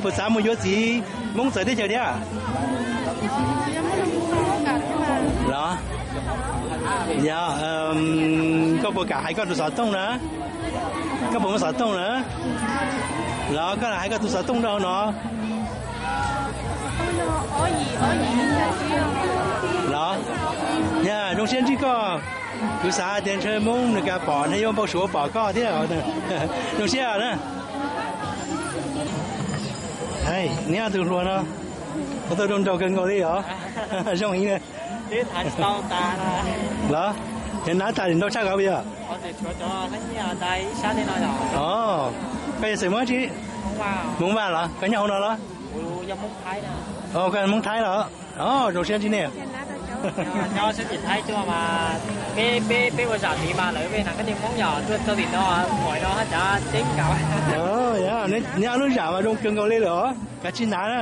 Puas xav mus yuav txiv Hmoob txawv teb chaws thiab los? Yog, koj puas kam hais koj tus xov tooj na? Koj puas muaj xov tooj na? Los koj hais koj tus xov tooj rau hauv no. Los, yog zoo siab ntsib koj. Kuv xav hais tias ntshe Hmoob Meskas pom ntshe yuav npau suav pom koj thiab. Zoo siab na. Neb ob tug hluas no, ua tau zoo nraug kawg nkaus li os. Zoo heev na. Los, nab tas nraug tshaj ko yog? Koj yog xeem Hmoob tsi? Hmoob Vaj los? Koj nyob hauv no los? Koj Hmoob Thaib los? Zoo siab ntsib nej. Neb ob lub zam mas zoo kawg nkaus li lawm os, kav tsij hnav na.